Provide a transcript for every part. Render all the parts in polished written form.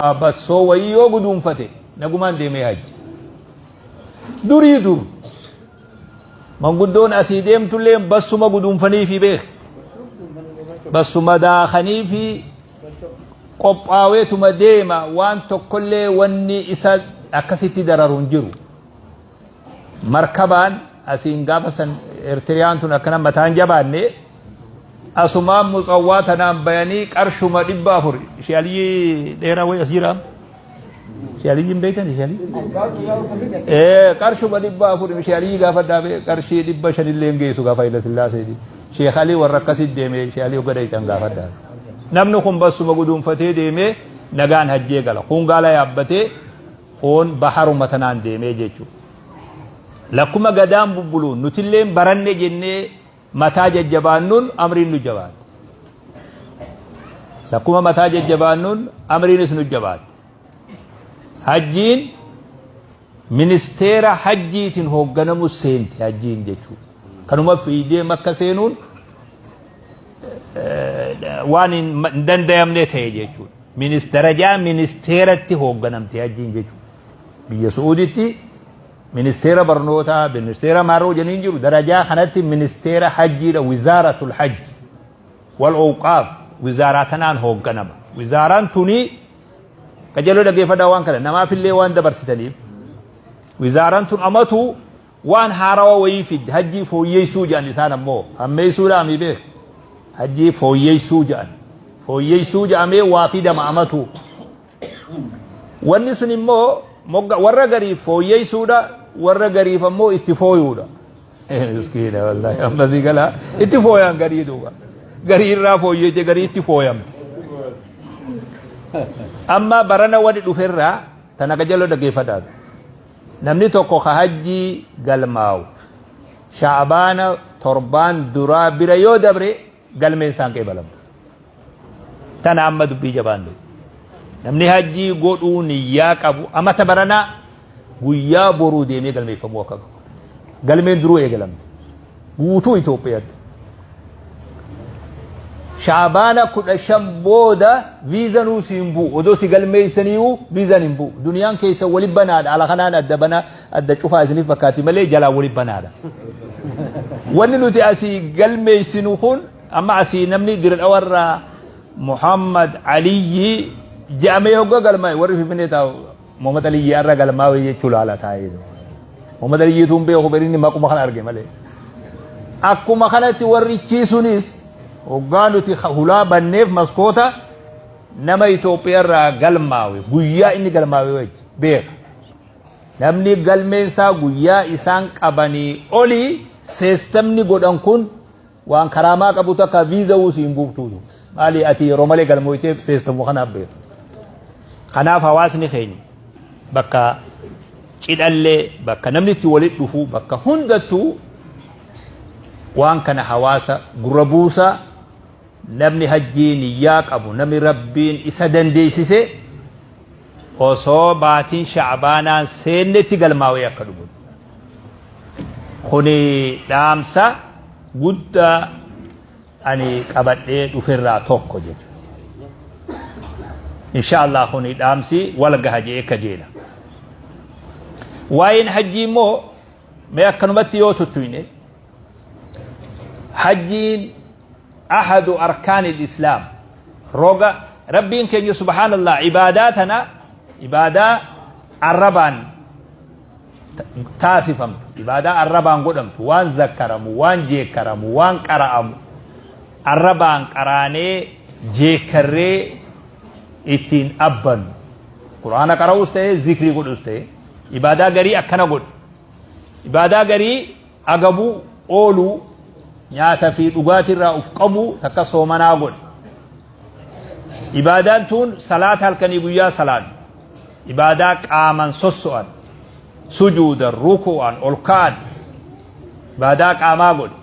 Bassoo wayii yoo guduunfate nagumaan deemee hajja. Durii dur manguddoon asii deemtullee bassuma guduunfaniifi beek. Bassuma daakaniifi qophaaweetuma deema, waan tokkollee wanni isa akkasitti dararu hin jiru. Markabaan asiin gaafa san Eertiriyaan tun akkana mataan jabaanne, asumaan Mutsawwaa tanaan bayanii qarshuma 400. Ishee Aliyyii dheeraa wayi as jira. Ishee Aliyyii hin beektan ishee Aliyyii? Ee, qarshuma 400 ishee Aliyyii gaafadhaa bee, qarshii 500 illee hin geessu gaafa Hayila Sillaaseeti. Sheekh Alii warra akkasitti deeme, ishee Alii hogga dheeytan gaafadhaa. Namni kun bassuma guduunfatee deemee nagaan hajjee gala. Kun gaala yaabbatee, Kun baharuma tanaan deemee jechuudha. Lakkuma gadaan bubbuluun nutilleen baranne jennee mataa jajjabaannuun amriin nu jabaatti. Lakkuma mataa jajjabaannuun amriinis nu jabaatti. Hajjiin ministeera hajjiitiin hoogganamu seente hajjiin jechuudha. Kanuma fiigdee Makka seenuun waan hin dandayamne ta'e jechuudha. Darajaa ministeeratti hoogganamte hajjiin jechuudha. Biyya Su'uuditti ministeera barnootaa, ministeera maarroo jedhanii jiru. Darajaa kanatti ministeera hajjiidha, wizaaratul hajji wal owqaaf, wizaaraa tanaan hoogganama. Wizaaraan tuni qajeeloo dhaggeeffadhaa, waan kana namaafillee waan dabarsitaniif. Wizaaraan tun amatu waan haarawa wayii fidde, hajjii fooyyeessuu jedhan. Isaan ammoo hammeessuudhaa mi beek, hajjii fooyyeessuu jedhan. Fooyyeessuu jedhamee waa fidama amatu. Wanni sun immoo mogga warra gariif fooyyeessuudha, warra gariif ammoo itti fooyuudha. Miskiina wallaahi, amma si galaa itti fooyan garii duuba. Garii irraa fooyyeete, garii itti fooyamte. Amma barana wani dhuferraa tana qajeeloo dhaggeeffadhaa. Namni tokko ka hajjii galmaawu Sha'baana torbaan duraa bira yoo dabre galmeen isaan qeebalamtu. Tana amma dubbii jabaan dhufu. Namni hajjii godhuu niyyaa qabu amata baranaa guyyaa boruu deemee galmeeffamuu akka qabu. Galmeen duruu eegalamte. Guutuu Itoophiyaatti. Shaabaana 15 booda viizanuu si hin bu'u. Odoo si galmeessaniyyuu viizan hin bu'u. Duniyaan keessa wali banaadha. Ala kanaan adda banaa adda cufaa isiniif fakkaatti malee jalaan wali banaadha. Wanni nuti asii galmeessinu kun amma asii namni Dirdhawarraa Muhammad Aliyyi jedhamee hogga galmaa'e, warri Finfinnee taa'u Muhammad Aliyyi har'a galmaa'e jechuu laala taa'ee. Muhammad Aliyyi tun beeku berinni maquma kana arge malee. Akkuma kanatti warri sunis hoggaa nuti hulaa banneef maskoota nama Itoophiyaa irraa galmaawe guyyaa inni galmaawe wajji beeka. Namni galmeen isaa guyyaa isaan qabanii olii seestamni godhan kun waan karaamaa qabu takka viiza uusii hin buuftuutu. Maali, ati yeroo malee galmooyteef seestamu kanaaf beeku. Kanaaf hawaasni keenya bakka cidhallee, bakka namni itti walitti dhufu, bakka hundattuu waan kana hawaasa gurra buusaa. Namni hajjii niyyaa qabu, namni Rabbiin isa dandeessise, osoo baatiin Shacbaanaan seennetti galmaawee akka dhufu. Kuni dhaamsa guddaa ani qabadhee dhuferraa tokko jechuudha. Insha Allah kuni dhaamsi wal gaha jedhee kajeela. Waa'een hajjii immoo mee akkanumatti yoo tuttuyne, hajjiin ahadu arkaanil islaam, roga Rabbiin keenya subhaanallah ibaadaa tana, ibaadaa arrabaan taasifamtu, ibaadaa arrabaan godhamtu, waan zakkaramu, waan jeekkaramu, waan qara'amu, arrabaan qaraanee jeekkarree ittiin abbannu, Qur'aana qara'uus ta'ee zikrii godhus ta'e, ibaadaa garii akkana godhu, ibaadaa garii agabuu ooluu, nyaata fi dhugaatii irraa uf qabuu, takka soomanaa godhe. Ibaadaan tun salaata halkanii guyyaa salaannu, ibaadaa qaaman sosso'an, sujuudan, ruku'an, ol ka'an, ibaadaa qaamaa godhe.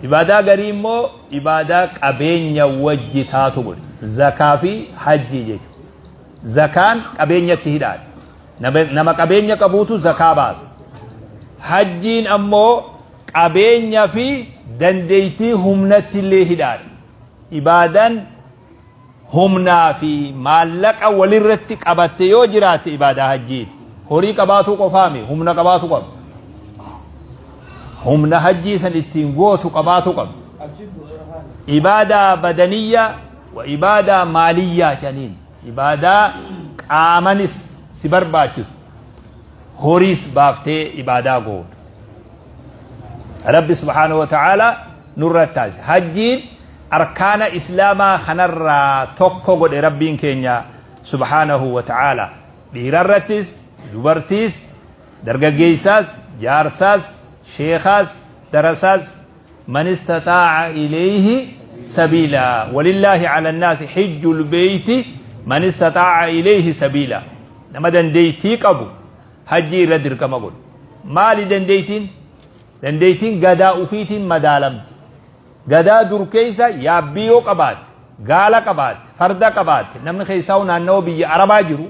Ibaadaa garii immoo ibaadaa qabeenya wajji taatu godhe, zakaa fi hajjii jechuudha. Zakaan qabeenyatti hidhaadha. Nama qabeenya qabuutu zakaa baasa. Hajjiin ammoo qabeenya fi dandeettii humnatti illee hidhaadha. Ibaadaan Humnaa fi maallaqa walirratti qabatte yoo jiraatte ibaadaa hajjiiti. Horii qabaatuu qofaami, humna qabaatu qaba. Humna hajjii san ittiin gootu qabaatu qaba. Ibaadaa badaniyyaa wa ibaadaa maaliyyaa jedhaniin. Ibaadaa qaamanis si barbaachisu, horiis baaftee ibaadaa gootu. Rabbi subhaanahu wa ta'aalaa nurratti taasise. Hajjiin arkaana Islaamaa kanarraa tokko godhe Rabbiin keenya subhaanahu wa ta'aalaa. Dhiirarrattis, dubartiis, dargaggeessaas, jaarsaas, sheekaas, darasaas, man istaxaa'a ilayhi sabiila, walillaahi ala nnaasi hijjul beeyti man istaxaa'a ilayhi sabiila. Nama dandeeytii qabu hajjii irra dirqama godhe. Maali dandeeytiin? Dandeeytiin gadaa ufiitiin madaalamti. Gadaa dur keessa yaabbii yoo qabaatte, gaala qabaatte, farda qabaatte, namni keessaa'u naannawa biyya Arabaa jiru,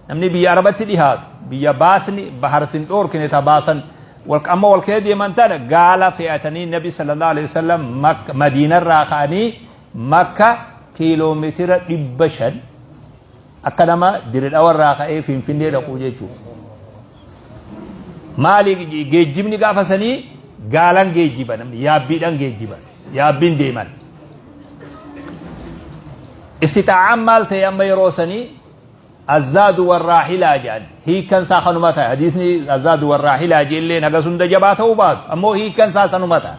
namni biyya Arabatti dhihaatu, biyya baasni bahar sin dhoorkine ta baasan wal amma wal kee deeman tana gaala fe'atanii Nabi sallallahu alaihi wasallam Madiinarraa ka'anii Makka kiiloomeetira 500, akka nama Dire Dhawarraa ka'ee Finfinnee dhaquu jechuudha. Maali geejjibni gaafa sanii? Gaalan geejjiba, namni yaabbiidhaan geejjiba, yaabbiin deeman. Istixaa'aan maal ta'e amma yeroo sanii? Azzaadu warraahilaa jedhan, hiikkan isaa kanuma ta'e. Hadiisni azzaadu warraahilaa jeelleen hagas hunda jabaa ta'uu baatu, ammoo hiikkan isaa sanuma ta'a.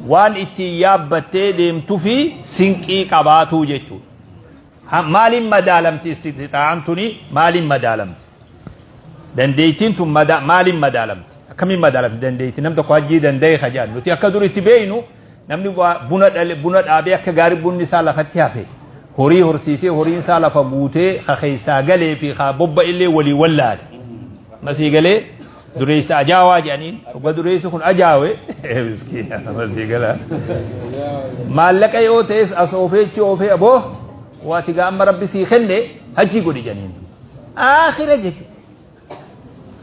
Waan ittiin yaabbattee deemtuu fi sinqii qabaatuu jechuudha. Maaliin madaalamti istixaa'aan tuni? Maaliin madaalamti? Dandeettiin tun maaliin madaalamti? Akkamiin madaalamti dandeettii? Nam tokko hajjii danda'e ka jedhan. Nuti akka dur itti beeynu, namni buna dhale, buna dhaabee akka gaarii bunni isaa lafatti hafe, horii horsiisee horiin isaa lafa guutee, ka keessaa galee fi ka bobba illee walii wallaale. Masii galee dureessa ajaawaa jedhaniin, dhuga dureessi kun ajaawe miskiina masii galaa. Maallaqa yoo ta'es as oofee achi oofee, aboo waati gaa amma Rabbi sii kenne hajjii godhi jedhaniin. Aakhira jechuudha.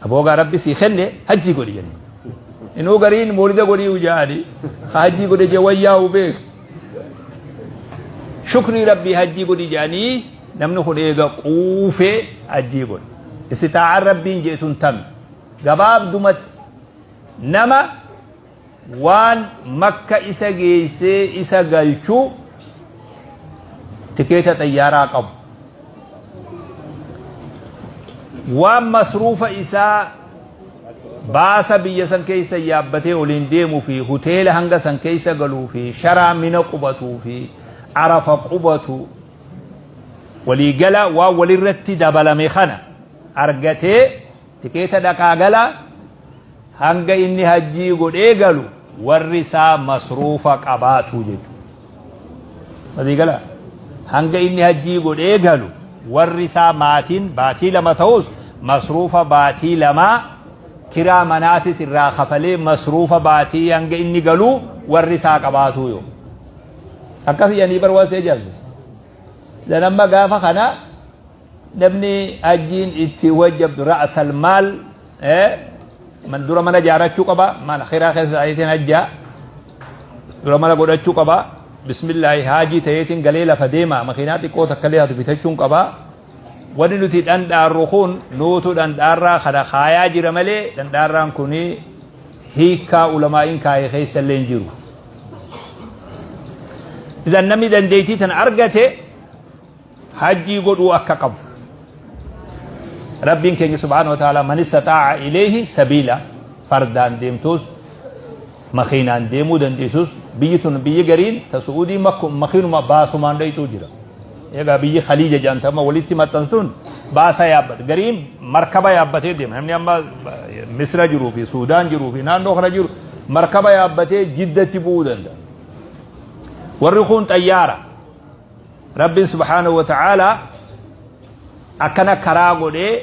Aboo gaa Rabbi sii kenne hajjii godhi jedhaniin. Inuu gariin moolida godhii ujaani ka hajjii godhe jee wayyaa'u beek. Shukrii Rabbii hajjii godhi jedhanii, namni kun eega quufee hajjii godhe. Istixaa'aan Rabbiin jeetun tami. Gabaabdumatti, nama waan Makka isa geessee isa galchu, tikeeta xayyaaraa qabu, waan masruufa isaa baasa biyya san keessa yaabbatee oliin deemuu fi hoteela hanga san keessa galuu fi sharaa Mina qubatuu fi Arafa qubatu, waliigala waan walirratti dabalame kana argatee, tikeeta dhaqaa gala hanga inni hajjii godhee galu warri isaa masruufa qabaatu jechuudha. Waliigala hanga inni hajjii godhee galu warri isaa maatiin baatii 2 ta'us masruufa baatii 2 kiraa manaatis irraa kafalee, masruufa baatii hanga inni galu warri isaa qabaatu yoo. Akkas jedhanii bar waan si ajaa'ibsu. Dan amma gaafa kana namni hajjiin itti wajjabdu ra'asal maal man dura mana ijaarrachuu qaba, mana kiraa keessa ta'eetiin hajjaa dura mana godhachuu qaba, bismillaahi haajii ta'eetiin galee lafa deema, makiinaa xiqqoo takka illee haatu bitachuun qaba. Wanni nuti dhandhaarru kun nuutu dhandhaarraa kana kaayaa jira malee dhandhaarraan kun hiikkaa ulamaa'iin kaaye keessa illee hin jiru. Idan namni dandeettii tana argate hajjii godhuu akka qabu. Rabbiin keenya subhaanahu wa ta'ala man istaxaa'a ilayhi sabiila, fardaan deemtus, makiinaan deemuu dandeessus, biyyi tun biyyi gariin ta Su'uudii makiinuma baasumaan dhayxuu jira. Egaa biyyi Khaliija jedhamte amma walitti maxxanstuun baasa yaabbate. Gariin markaba yaabbatee deema. Namni amma Misra jiruu fi Suudaan jiruu fi naannoo kana jiru markaba yaabbatee Jiddatti bu'uu danda'a. Warri kun xayyaara. Rabbiin subhaanahu wa ta'aalaa akkana karaa godhee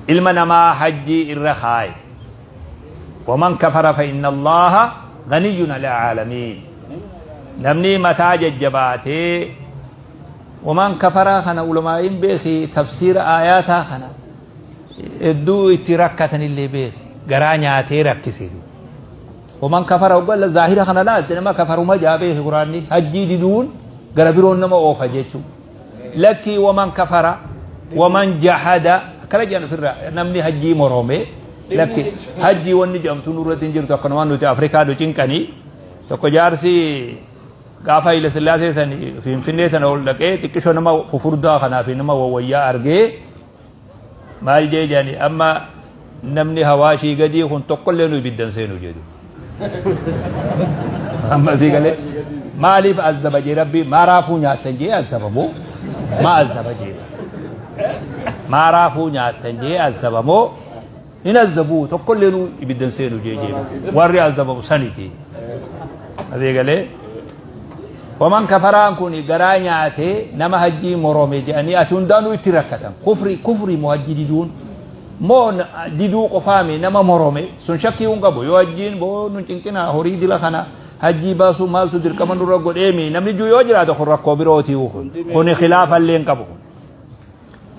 ilma namaa hajjii irra kaaye. Waman kafara fa inna Allaaha ganiyyun alal aalamiin. Namni mataa jajjabaatee waman kafaraa kana, ulamaa'iin beeki tafsiira aayaataa kana hedduu itti rakkatanillee beeki garaa nyaatee rakkise. Waman kafara hoggaa zaahira kana laalte nama kafaruma jaa beeki quraanni hajjii diduun gara biroon nama oofa jechuu. Lakkii waman kafara waman jahada akkana jedhan ofirraa namni hajjii morome lakki hajjii wanni jedhamtu nurratti hin jirtu akkanumaan nuti Afrikaa nu cinqanii tokko jaarsi gaafa Hayila Sillaasee san Finfinnee sana ol dhaqee xiqqishoo nama fufurdaa kanaa fi nama wawwayyaa argee Maal jee jedhani amma namni hawaashii gadii kun tokkollee nu ibiddan seenu jedhu. Amma sii galee maaliif azzaba jee rabbi maa raafuu nyaattan jee azzaba moo maa azzaba jee maa raafuu nyaattan jee azzaba moo hin azzabuu tokkollee nu ibiddan seenu jee jee warri azzabamu saniti. Asii galee waman kafaraan kun garaa nyaatee nama hajjii morome jedhanii ati hundaanuu itti rakkatan. Kufri kufri moo hajjii diduun moo diduu qofaami nama morome sun shakkii hin qabu yoo hajjiin boo nun cinqina horii dila kana hajjii baasuu maaltu dirqama nurra godheemi namni juu yoo jiraate kun rakkoo birootii kun kuni khilaafa illee hin qabu.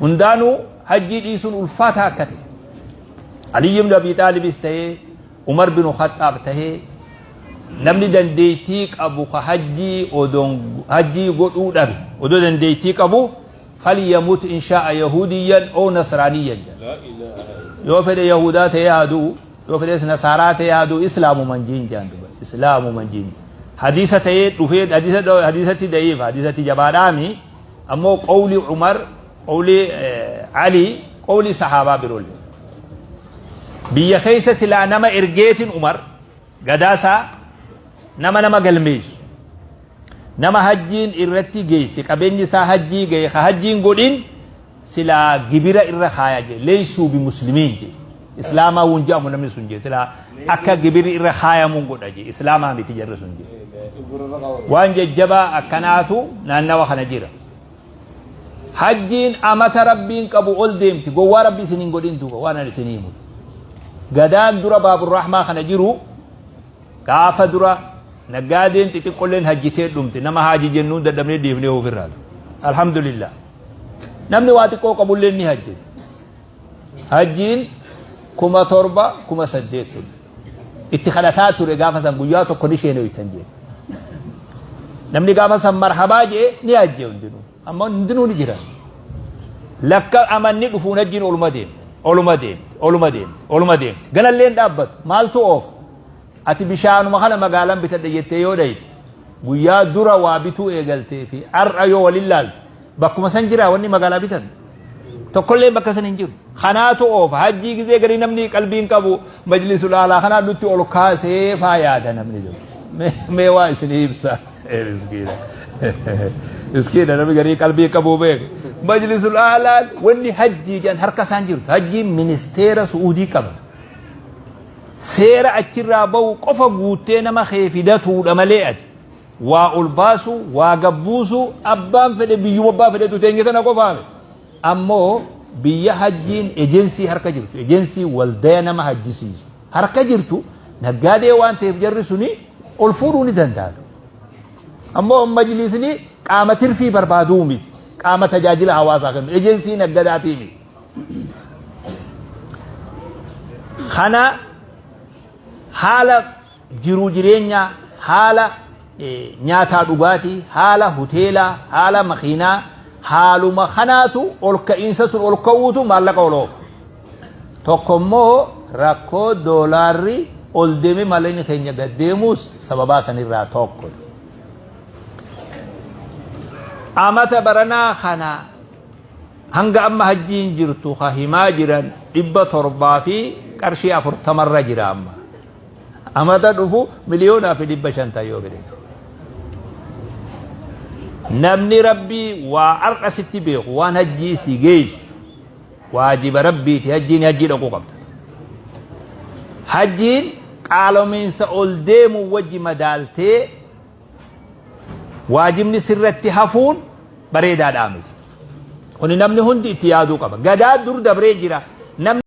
Hundaanuu hajjii dhiisuun ulfaataa akka ta'e Aliyyi ibn Abii Xaalibis ta'ee Umar bin Khaxxaab tahee namni dandeettii qabu ka hajjii odoon hajjii godhuu dhabe odoo dandeettii qabu falyamut in shaa'a yahuudiyyan oo nasraaniyyan jedha. Yoo fedhe yahudaa ta'ee haa du'u yoo fedhes nasaaraa ta'ee haa du'u islaamuman jiin jedhan duba islaamuman jiin. Hadiisa ta'ee dhufee hadiisa hadiisatti da'iif hadiisatti jabaadhaami ammoo qawli Umar qawli Ali qawli sahaabaa biroollee. Biyya keessa silaa nama ergeetin Umar gadaasaa nama nama galmeessu nama hajjiin irratti geesse qabeenyi isaa hajjii gahe ka hajjiin godhin silaa gibira irra kaaya jee leeysuu bi muslimiin jee islaamaa wun jedhamu namni sun jee silaa akka gibirri irra kaayamuun godha jee islaamaa miti jarri sun jee waan jajjabaa akkanaatu naannawa kana jira. Hajjiin amata rabbiin qabu ol deemti gowwaa rabbi isin hin godhin duuba waan ani isin himu. Gadaan dura baaburrahmaa kana jiru gaafa dura naggaadeen xixiqqolleen hajjitee dhumte nama haaji jennuun dadhabnee dhiifnee ofirraa. Alhamdulillah. Namni waa xiqqoo qabullee ni hajjete. Hajjiin 7,000 8,000 ture. Itti kadhataa ture gaafa san guyyaa tokko ni sheenoytan jee. Namni gaafa san marhabaa jee ni hajje hundinuu. Amma hundinuu ni jira. Lakka amanni dhufuun hajjiin oluma deemte. Oluma deemte. Oluma deemte. Oluma deemte. Ganallee hin dhaabbatu. Maaltu oofa? Ati bishaanuma kana magaalaan bitadha jettee yoo dhayite guyyaa dura waa bituu eegaltee fi har'a yoo walin laalte Bakkuma san jira wanni magaalaa bitan. Tokkolleen bakka san hin jiru. Kanaatu oofa. Hajjii gizee garii namni qalbii hin qabu majlisul aalaa kanaa nutti ol kaasee faa yaada namni jiru. Mee waa isinii ibsa. Miskiina. Miskiina namni garii qalbii hin qabu beeku. Majlisul aalaan wanni hajjii jedhan harka isaan jirtu. Hajjiin ministeera Su'uudii qaba. Seera achirraa bahu qofa guuttee nama kee fidatuudha malee ati. Waa ol baasuu, waa gad buusuu abbaan fedhe biyyuma abbaa fedhetu teenya tana qofaa miti. Ammoo biyya hajjiin ejensii harka jirtu, ejensii waldaya nama hajjisiisu harka jirtu naggaadee waan ta'eef jarri suni ol fuudhuu ni danda'a. Ammoo majlisni qaama tirfii barbaaduu miti. Qaama tajaajila hawaasaa kennu ejensii naggadaatii miti. Kana haala jiruu jireenyaa, haala nyaataa dhugaatii, haala hoteelaa, haala makiinaa, haaluma kanaatu ol ka'iinsa sun ol ka'uutu maallaqa ol oofa. Tokko immoo rakkoo doolaarri ol deemee maallaqni keenya gad deemuus sababaa sanirraa tokko. Amata baranaa kana hanga amma hajjiin jirtu ka himaa jiran 700 fi qarshii 40 irra jira amma. Amata dhufu 1,500,000 ta'a yoo fedhe. Namni Rabbii waa har'a sitti beeku waan hajjii si geessu waajiba Rabbiiti hajjiin hajjii dhaquu qabda. Hajjiin qaalomiinsa ol deemu wajji madaaltee waajibni sirratti hafuun bareedaadhaa miti. Kuni namni hundi itti yaaduu qaba. Gadaa dur dabree jira. Namni